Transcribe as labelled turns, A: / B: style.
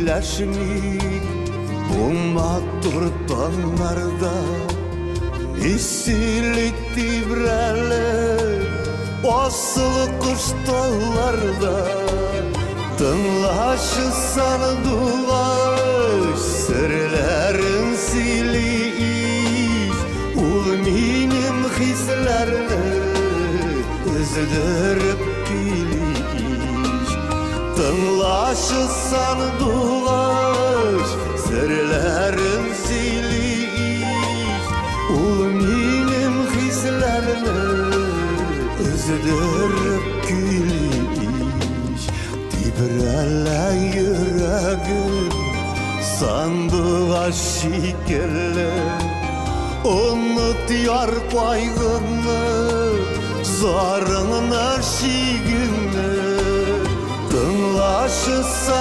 A: Сөйләшмик бу матур таңнарда. Ни сөйли тибрәлеп асыл кош талларда. Тыңлашы сандугач, серләрен сөйли ич. Ул минем хисләрне өздереп көйли ич. Тыңлашы сандугач, серләрен сөйли ич. Ул минем хисләрне өздереп көйли ич. Тибрәлә йөрәгем сандугач шикелле. Оныт яр кайгыңны, зарыңны, шигеңне. Тыңлашы.